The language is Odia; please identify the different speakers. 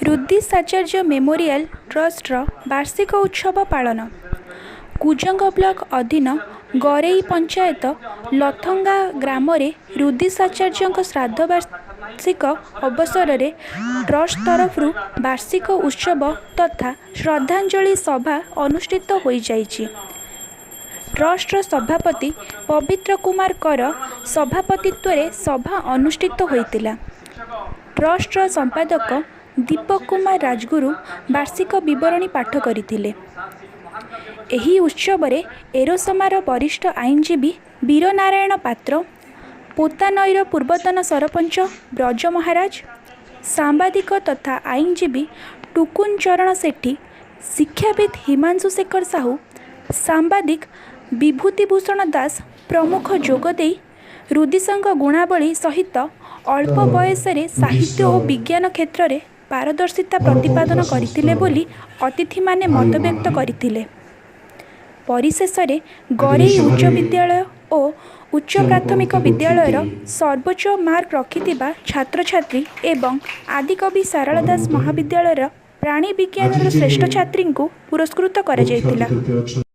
Speaker 1: ରୁଦ୍ଦିଶ ଆଚାର୍ଯ୍ୟ ମେମୋରିଆଲ ଟ୍ରଷ୍ଟର ବାର୍ଷିକ ଉତ୍ସବ ପାଳନ। କୁଜଙ୍ଗ ବ୍ଲକ ଅଧୀନ ଗରେଇ ପଞ୍ଚାୟତ ଲଥଙ୍ଗା ଗ୍ରାମରେ ରୁଦ୍ଦିଶ ଆଚାର୍ଯ୍ୟଙ୍କ ଶ୍ରାଦ୍ଧ ବାର୍ଷିକ ଅବସରରେ ଟ୍ରଷ୍ଟ ତରଫରୁ ବାର୍ଷିକ ଉତ୍ସବ ତଥା ଶ୍ରଦ୍ଧାଞ୍ଜଳି ସଭା ଅନୁଷ୍ଠିତ ହୋଇଯାଇଛି। ଟ୍ରଷ୍ଟର ସଭାପତି ପବିତ୍ର କୁମାର କର ସଭାପତିତ୍ୱରେ ସଭା ଅନୁଷ୍ଠିତ ହୋଇଥିଲା। ଟ୍ରଷ୍ଟର ସମ୍ପାଦକ ଦୀପକ କୁମାର ରାଜଗୁରୁ ବାର୍ଷିକ ବିବରଣୀ ପାଠ କରିଥିଲେ। ଏହି ଉତ୍ସବରେ ଏରସମାର ବରିଷ୍ଠ ଆଇନଜୀବୀ ବୀରନାରାୟଣ ପାତ୍ର, ପୋତାନଈର ପୂର୍ବତନ ସରପଞ୍ଚ ବ୍ରଜ ମହାରାଜ, ସାମ୍ବାଦିକ ତଥା ଆଇନଜୀବୀ ଟୁକୁନ ଚରଣ ସେଠୀ, ଶିକ୍ଷାବିତ୍ ହିମାଂଶୁ ଶେଖର ସାହୁ, ସାମ୍ବାଦିକ ବିଭୂତି ଭୂଷଣ ଦାସ ପ୍ରମୁଖ ଯୋଗଦେଇ ରୁଦିଶଙ୍କ ଗୁଣାବଳୀ ସହିତ ଅଳ୍ପ ବୟସରେ ସାହିତ୍ୟ ଓ ବିଜ୍ଞାନ କ୍ଷେତ୍ରରେ ପାରଦର୍ଶିତା ପ୍ରତିପାଦନ କରିଥିଲେ ବୋଲି ଅତିଥିମାନେ ମତବ୍ୟକ୍ତ କରିଥିଲେ। ପରିଶେଷରେ ଗରେଇ ଉଚ୍ଚ ବିଦ୍ୟାଳୟ ଓ ଉଚ୍ଚ ପ୍ରାଥମିକ ବିଦ୍ୟାଳୟର ସର୍ବୋଚ୍ଚ ମାର୍କ ରଖିଥିବା ଛାତ୍ରଛାତ୍ରୀ ଏବଂ ଆଦିକବି ସାରଳା ଦାସ ମହାବିଦ୍ୟାଳୟର ପ୍ରାଣୀ ବିଜ୍ଞାନର ଶ୍ରେଷ୍ଠ ଛାତ୍ରୀଙ୍କୁ ପୁରସ୍କୃତ କରାଯାଇଥିଲା।
Speaker 2: ଅତିଥି ଅଛନ୍ତି।